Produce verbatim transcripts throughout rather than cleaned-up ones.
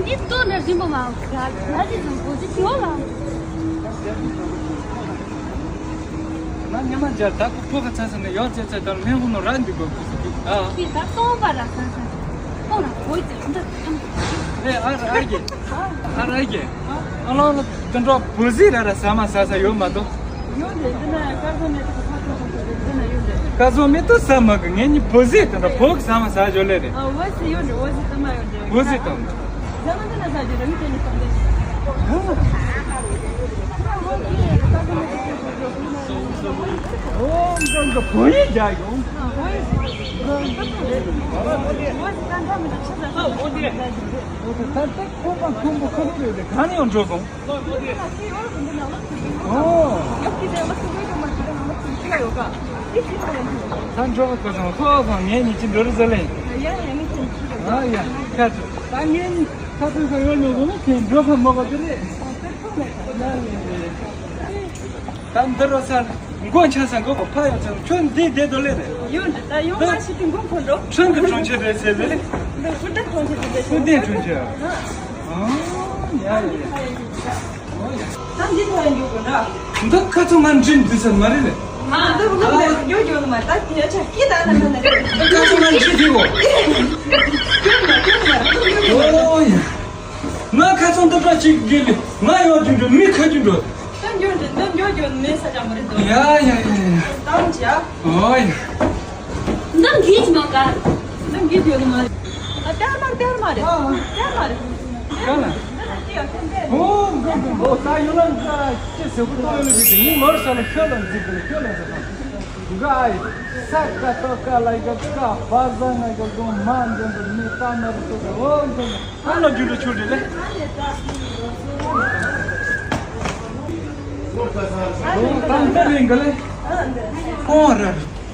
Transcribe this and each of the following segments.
འདི་ལྟོ་ནས་རིམ་པ་མ་ར་ར་ཅི་ཙམ་གོ་ཅི་ཁྱོད་ལ། ང་ཉི་མ་འཇར་ད་ཁོ་ཕོ་ཁ་ཚ་ས་ནས་ཡོད་ཙེ་ཙེ་དང་མེ་ཧུ་ནོ་ར་འདི་གོ་གོ་ཟི་ཨ། ཁྱི་ད་སྟོང་པ་ར་ས་ས་སྟོང་ར་གོ་ཅི་འདི་ཁམ། ཨེ་ཨ་ར་ཨ་གེ་ཨ་ར་ཨ་གེ་ཨ་ལོ་ལོ་དོན་གྲོགས་བུ་ཟི་ར་ར་ས་མ་ས་ས་ཡོད་མ་གཏོགས། ཡོད་རེད། འདི་ན་ཀ་ཟོ་མེ་ཏོག་ཁ་ཐོག་ཐོག་རེད། འདི་ན་ཡོད་རེད། ཀ་ཟོ་མེ་ཏོག་ཟ་མ་གི་ངེད་གཉིས་བུ་ཟི་དང་བུ་གི་ཟ་མ་ཟ་ཞོར་ལས་རེད། ཨ་བུ་ཟི་ཡོད་རེད། བུ་ཟི་དུ་མ་ཡོད་རེད། བུ་ཟི་དང་། ཟ་མ་འདི་ན་ཟ་རྒྱུ་རེད། མི་དེ་ནི་གཏོང་རེད། ཨོ་འདི་འདི་བུ་ཡིན་རྒྱ་ཡོང་། ད་ལྟ་ཁོ་པ་ཁོང་པོ་ཁོ་ཁོ་ཡོད་རེད། གང་ནས་ཡོང་འགྲོ་སོང་། ཨོ། ད་འགྲོ་གི་གོ་སོང་། ཁོ་ཁོ་ངས་ཉིད་ཀྱི་འགྲོ་རུ་ཟེར་ལེ། ཨ་ཡ། ཁ་ཚོ་ད་ངས་ཉིད་ཁ་ཚོ་ཁ་ཡོད་ལོ་གོ་ནི་ཁྱེད་འགྲོ་ཁ་མོ་གོ་དེ་ལེ། ད་འདི་རོ་ས་མགོ་ཆ་ས་མགོ་ཕ་ཡོད་ཚང་ཁྱོད་འདི་བསྡད་དོ་ལེ་རེད། ཡོད་འདི་ད་ཡོང་མ་ཤི་དུས་མགོ་འཁོར་འགྲོ། ཁྲང་གི་གྲོང་ཁྱེར་རེད་ཟེར་ལེ། འདི་ཧུར་ཐག་གྲོང་ཁྱེར་རེད་ཟེར། ཧུར་ཐག་གྲོང་ཁྱེར། ཨ་ཡ་ཡ་ཡ། ད་འདི་ཐོག་ཡོད་དགོས་ན། འདི་ཁ་ཚོ་ང་འདྲི་འདི་ཚོ་མ་རེད་ལེ། ང་འདི་རུ་ལ་ཡོད་ཡོད་མ་ད་དེ་ཆ་སྐྱིད་ད་ན་ན་ན། འདི་ཁ་ཚོ་ང་འདྲི་འདི་གོ། ཡོད་མ་ཡོད་མ་ཡོད་མ། ཨོ་ཡ། ང་ཁ་ཚོ་འདི་འདྲ་ཅིག་དགེ་ལེ། ང་ཡོད་རྒྱུ་འདྲ་མི་ཁ་རྒྱུ་འདྲ། ད་འགྱོ་འདྲ་འདི་འགྱོ་འགྱོ་མེད་ས་ཅང་མ་རེད་དོ། ཡ་ཡ་ཡ་ཡ། ད་འོང་ཅི་ཨ། ཨོ་ཡ། འདི་འགྱིག་མ་ག། འདི་འགྱིག་ཡོད་མ་རེད། ཨ་ཏར་མ་ཏར་མ་རེད། ཨ་ཏར་མ་རེད། ཡ་ལ། འདི་ལ་ཅི་ཡོད་ཏན་ཏན། ཨོ་འགོ་འགོ་འགོ། ད་ཡོད་ལ་འགའ་ཅི་ཟེར་བུ་ཏོ་ཡོད་ལ་བི་ཏི་ངུ་ངོར་ས་ལ་ཁྱོད་ལ་འཛིན་གི་ལ་ཁྱོད་ལ་ཟེར་ད། འགའ་ཡི་ས་ཀ་ཏོ་ཀ་ལ་ཡ་ཀ་བ་ཟ་ང་ཡ་གོ་མ་འདོན་པ་མི་ཏ་ན་རུ་ཏོ་ག་ཨོ་འགོ་འགོ། ཨ་ལོ་རྒྱུ་རུ་ཆུ་རེ་ལེ། ཨོ་ད་འདི་རིང་ག་ལེ། ཨོ་ར་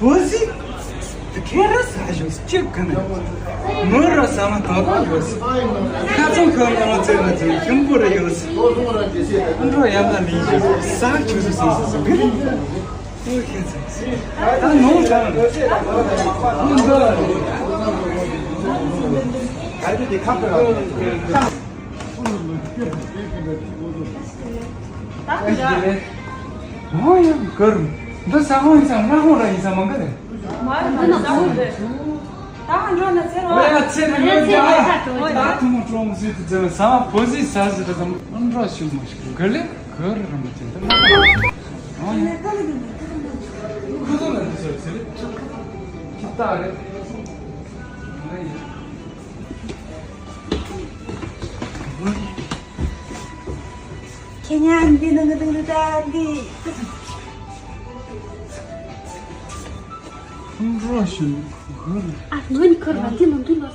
བུ་ཟི། དེ་ཁེ་ར་ས་ཞོ་གཅིག་ག་ནས། མོ་ར་ས་མ་ད་ག་ཡོད། ཁ་ཚོང་ཁ་ནང་ཚེ་ན་ཚེ་ཁྱུང་པོ་ར་ཡོད། འགྲོ་ཡ་མ་མི་ཡོད། ས་ཆུ་སུ་སུ་སུ་སུ་གི་རེད། ཨོ་ཁྱེད་ཚོ། ད་ནོར་བྱུང་། ཨོ་འདི་ཨ་ནི་དེ་ཁ་པར་ཨ་ནི་དེ་ལས། ཨོ་ཡ་གར། འདི་ས་ཧོང་ཡིན་ས་ང་ཧོང་ར་ཡིན་ས་མང་གི་རེད། མ་རེད་མ་རེད་ས་ཧོང་རེད། ད་ཧང་འགྲོ་ན་ཚེ་རོ། ཨོ་ཡ་ཚེ་རི་ཡོད་ཀྱང་ཨ། ད་ཐུ་མོ་ཀྲོང་སི་དུ་ཚེ་ས་བོ་ཟི་ས་ཟི་ར་ཙམ་ཨ་འགྲོ་ཞུ་མ་ཞུ་ག་ལེ། གར་ར་མ་ཅན་ད་ལ་ཨོ་ཡ། ཁུ་ཐོ་ལ་འདི་ཚོ་ཚེ་རི་ཅི་ལྟ་རེད། ཨོ་ཡ། ཁྱེད་ཉལ་འདི་ནང་གི་འདུག་ད་འདི། ཁོང་ཁྲོ་ཞིག་གོ་རེད། ཨ་སྔོན་ཁུར་བ་འདི་ནང་འདུག་ལོ།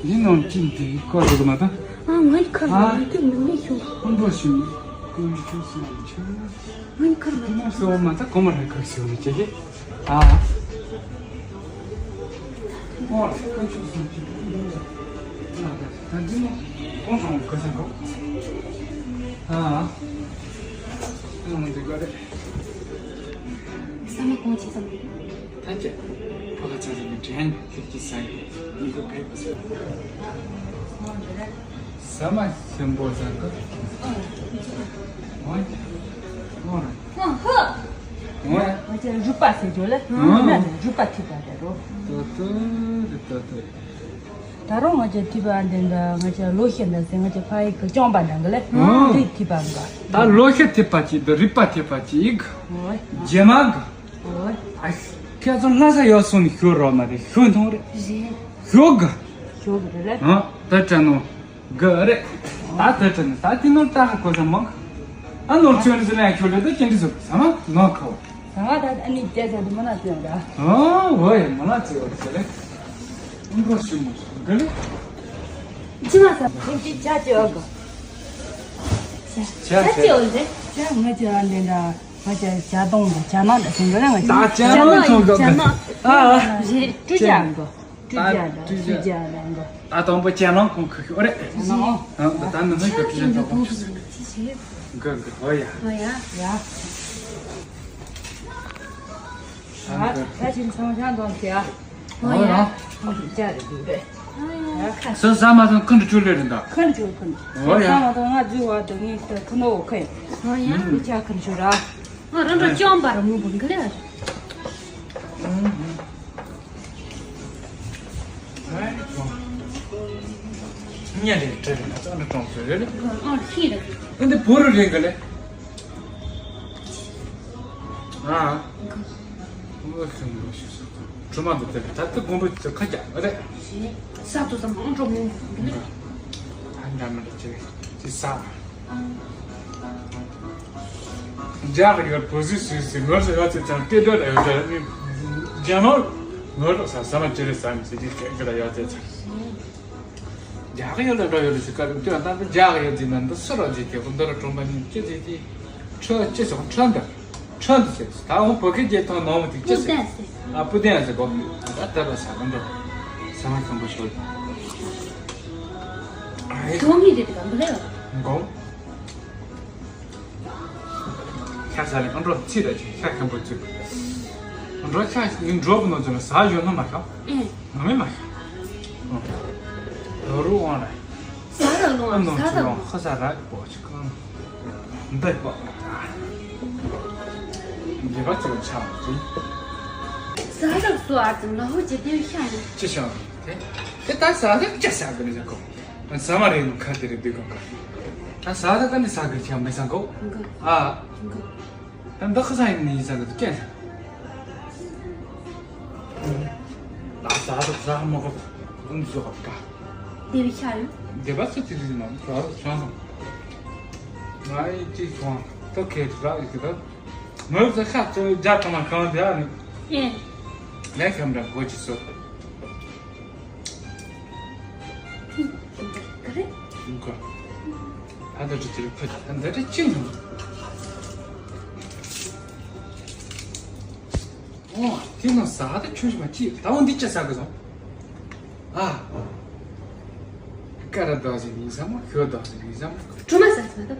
འདི་ནང་ཅི་འདི་ཁོ་རེད་མ་ད། ཨ་སྔོན་ཁུར་བ་ཨ། འདི་ནང་ནས་ཤོག་ཁོང་ཁྲོ་ཞིག་ཁོང་ཁྲོ་ཞིག་ཆ། སྔོན་ཁུར་བ་འདི་ནང་སོ་མ་ད་གོ་མ་རེད་ཁུར་ཞིག་ནས་ཅི་གི། ཨ། ཨོ་ཁོང་ཁྲོ་ཞིག་ད་འདི་ནང་ཁོང་ཁྲོ་གོ་ས་གོ། ཨ། ཨ་འདི་ག་རེད། ས་མ་གོང་ཆེ་ཙམ་རེད། ཐན་ཅེ། ཕ་ག་ཚ་ཚ་གི་དྲན་ཁྱེད་ཀྱི་ས་ཡི་མི་གོ་གའི་གོ་ས། ས་མ་ཞིམ་པོ་ཟ་གི། ཨོ་ཡ། ཨོ་ར། ཨོ་ཧོ། ཨོ་ཡ། ང་ཅག་རུས་པ་ཟེར་རྒྱུ་ལ། ཨོ། ང་ནི་རུས་པ་ཐིགས་པ་རེད་རོ། ཏོ་ཏོ་རེད་ཏོ་ཏོ་རེད། ད་རུང་ང་ཅག་ཐིགས་པ་འདི་འདྲ་ང་ཅག་ལོ་ཤས་འདྲ་ཟེར་ང་ཅག་ཕ་ཡི་གི་རྐྱང་པ་འདྲ་གི་ལ། ཨོ། དེ་ཐིགས་པ་འགའ། ད་ལོ་ཤས་ཐིགས་པ་གཅིག་དང་རུས་པ་ཐིགས་པ་གཅིག་ཨོ། རྗེས་མ་གི། ཨོ། ཨ། ཁྱེད་ཚོ་ལྷ་ས་ཡོད་སོང་ནས་ཤོད་རོགས་མ་རེད་ཤོད་མཐོང་རེད། རེད། ཤོད་གི། ཤོད་གི་རེད་ལ། ཨ། ད་དྲན་ནོ། གི་རེད། ད་ད་དྲན་ནོ་ད་དེ་ནོར་ད་ཧ་གོ་ས་མང་། ཨ་ནོར་ཚོད་ནི་ཟེར་ན་ཡང་ཁྱོད་ལས་ད་ཅི་འདྲི་ཟེར་ས་མ་ནོར་ཁ་བ། ས་མ་ད་ཨ་ནི་རྒྱ་ཚ་དུ་མ་ན་ཚོད་ཡོད་ར། ཨ་འོ་ཡ་མ་ན་ཚོད་ཡོད་ཟེར་ལེ། ཨ་འགྲོ་ཞུ་མ་ཤོད་གི་ལེ། ཅི་མ་ས་ཁྱིམ་གྱི་ཇ་ཅི་ཡོད་གི། ཇ་ཇ་ཅི་ཡོད་ཟེར། ཇ་ང་ཅི་ཨ་འདི་འདྲ། ང་ཅག་ཇ་དོང་དང་ཇ་ནག་ལ་ཟེར་འགྲོ་ན། ང་ཅག་ད་ཇ་ནག་ཆུང་ཆུང་ཇ་ནག་ཨ་ཨ། རེད། ཀྲུ་ཇ་འགོ། ཀྲུ་ཇ་དང་ཀྲུ་ཇ་དང་འགོ། ད་དང་པོ་ཇ་ནག་ཁོང་ཁུ་ཤོག་རེད། ཇ་ནག་ཨ་ད་ནི་ནི་ཁུ་ཤོག་ཇ་ནག་ཁོང་ཁུ་ཤོག་འགོ་འགོ། ཨོ་ཡ། ཨོ་ཡ། ཡ། ད་ད་ཅིན་ཚང་ཞང་དང་ཇ། ཨོ་ཡ། ཁོང་ཁུ་ཇ་རེད་འདུག་རེད། ཨ་ཡ། སོ་ཟ་མ་སོང་ཁུ་འདྲ་བཅུ་ལེ་རེད་ད། ཁུ་འདྲ་བཅུ་ཁུ་འདྲ། ཨོ་ཡ། ཟ་མ་སོང་ང་འཛུལ་བ་དང་ངས་ད་ཁུ་ནོ་ཁུ། ཨོ་ཡ། མི་ཆ་ཁུ་འདྲ་བཅུ་ར། ང་རང་འདྲ་བཅོམ་པར་མི་བུ་འགི་ལེ་ར། ཉལ་རེ་བྲེལ་རེ་ང་ཚོ་ཨ་འདྲ་གྲོང་ཚོ་རེད། ཨ་ཤི་རེད། ཨ་འདི་བོ་རུ་རེད་གི་ལེ། ཨ། ཨོ་ཤི་མོ་ཤི་སོ། གྲུ་མ་འདི་དེ་ད་ལྟ་དགོན་པ་ཚོ་ཁ་རྒྱག་ཨ་རེད། ས་དུ་ཙམ་ཨང་གྲོགས་མིན་འདུག་ཨ་འདྲ་མི་འདྲ་ཅི་ཅི་ས། རྒྱག་ཡོད་བུ་ཟི་སུ་ཟི་ངོ་ཟི་ཡོད་ཚེ་ཚང་སྐད་སྒྲོག་ལ་ཡོད་ཚེ་རྒྱ་ནོར་ངོ་རོགས་ས་ས་མ་ཅི་རེད་ས་མི་ཟི་ཅི་སྐད་སྒྲོག་ལ་ཡོད་ཚེ་ཚང་། རྒྱག་ཡོད་ལ་འགྲོ་ཡོད་ལ་ཟི་ཀ་རུ་ལྟོས་ད་རྒྱག་ཡོད་ཟི་ན་འདི་སུ་རོགས་ཟི་དེ་ཁོ་འདི་རུ་གྲོང་པ་ནི་ཅི་ཟི་ཅི་ཁྲོ་ཅི་སོང་ཁྲོ་འདི་ཁྲོ་འདི་ཟེར་ད་འོང་བོད་སྐད་རྒྱལ་ཐང་ནོར་མི་ཐིག་ཅི་ཟེར་ཨ་པུ་ཏན་ཟེར་གོ་ད་ལྟ་བ་ས་ག་འགྲོ་ས་མ་ཁང་པ་ཤོད། ཨ་ཧེ། དོན་མི་རེད་དེ་ག་འདི་ལས་ཡོད། འགོ། ཤ་ཟ་ལེ་ཨ་འགྲོ་ཚིག་ར་ཅིག་ཤ་ཁམ་པོ་ཚིག་ཨ་འགྲོ་ཤ་ཡིན་འགྲོ་གི་ནོ་ཚོ་ལ་ཟ་ཡོད་ནོ་མ་ཤ་ཨེ། ང་མི་མ་ཤ་ཨ་རུ་དབང་ར་ཟ་ར་ལོང་ཨ་ནོ་ཟ་ཚོ་ར་ལོང་ཧ་ཟ་ར་པོ་ཅིག་ཨ་འདི་པོ་འདི་པ་ཚོ་ཆ་ཅིག་ཟ་ར་སོ་ཨ་ཙམ་ལ་ཧུ་ཅི་དེ་ཤ་ཡིན་ཅི་ཤ་དེ་དེ་ད་ཟ་ར་ཅི་ཟ་གི་ནི་ཟ་གོ་ས་མ་རེད་ནོ་ཁ་དེ་རེད་འདི་གོ་ཀ་ད་ཟ་ད་ཀ་ནི་ཟ་གི་ཆ་མི་ཟ་གོ་ཨ། ད་འདི་ཁ་ས་ཡིན་ནི་ཡིན་ཟ་གི་ཀྱེ། ད་ཟ་ད་ཟ་མ་གོ་ཀུན་ཟོ་ག་ཀ་དེ་བི་ཤ་ཡོད། དེ་བ་སུ་དེ་རིགས་མ་ཟ་ད་ཆང་སོང་ང་ཡི་ཅི་སོང་ད་ཁེ་ད་ཡི་གི་ད་ངོས་ཟ་ཤ་ཚོ་རྒྱ་གང་ན་གང་དེ་ཨ་ནི་ཨེ། ལས་ཁམ་འདྲ་གོ་ཅི་སོ། ག་རེ། ཨུ་ཀ་ད་འདི་འདྲ་ཅི་རེད་ཕ་ད་འདི་འདྲ་ཅི་ནོ། ཨོ་དེ་ནོ་ཟ་ད་ཆུ་ཞིག་མ་ཅི་ད་འོ་འདི་ཅི་ཟ་གི་སོང་། ཨ། ཀ་ར་དོ་ཟི་མི་ཟ་མ་ཤོ་དོ་ཟི་མི་ཟ་མ། གྲོ་མ་ཟ་ཟི་མ་ད།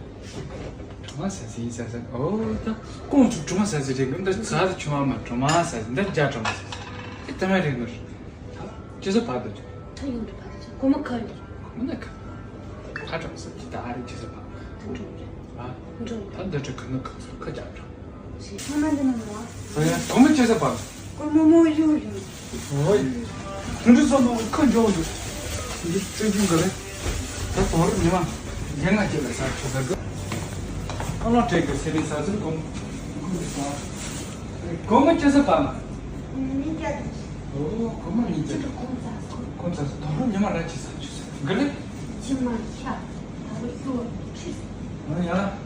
གྲོ་མ་ཟ་ཟི་ཡིན་ཟ་ཟ་ཨོ་ད་ཀོང་ཚུ་གྲོ་མ་ཟ་ཟི་རེད་འདི་ཟ་ཟི་ཆུ་མ་མ་གྲོ་མ་ཟ་ཟི་འདི་རྒྱ་གྲོ་མ་ཟ་ཟི་དེ་ད་མ་རེད་ནོ། ཅི་ཟ་བ་དོ། ད་ཡོང་དུ་བ་དོ་གོ་མ་ཁ་ཡོད། གོ་མ་ཁ་ཁ་གྲོ་མ་ཟ་ཅི་ད་ཨ་རེ་ཅི་ཟ་བ་ད་འགྲོ་ཨ་འགྲོ་ད་འདི་ཁྲི་ཁ་ནོ་ཁ་ཁ་རྒྱ་གྲོ། ཤི་ཁ་མ་འདི་ནང་ལ། ཨེ་གོ་མ་ཅི་ཟ་བ། ཀོར་མོ་མོ་ཡོ་ཡོ། ཨོ་ཡོ། ཐུན་ཏྲི་སོ་མོ་ཁོ་འཇོག་ཡོ། འདི་སྤྲོད་རྒྱུ་འགའ་རེ། ད་དོ་རུ་ཉི་མ། རྒན་ང་ཁྱེད་ལ་ས་ཆུ་ཟ་གི་ཨ་ལོ་བྲེག་གི་སེ་རི་ས་ཟིན་གོམ། གོམ་ཅི་ཟ་པ་མ། མི་སྐྱ་དང་། ཨོ་གོམ་མ་མི་སྐྱ་དང་། གོམ་ཚ་སོ། གོམ་ཚ་སོ་དོ་རུ་ཉི་མ་ར་ཅི་ས་ཆུ་ཟ་གི་རེད། ཕྱི་མ་ཤ། ད་རུ་ཤོ་ཁྲིས། ཨ་ཡ།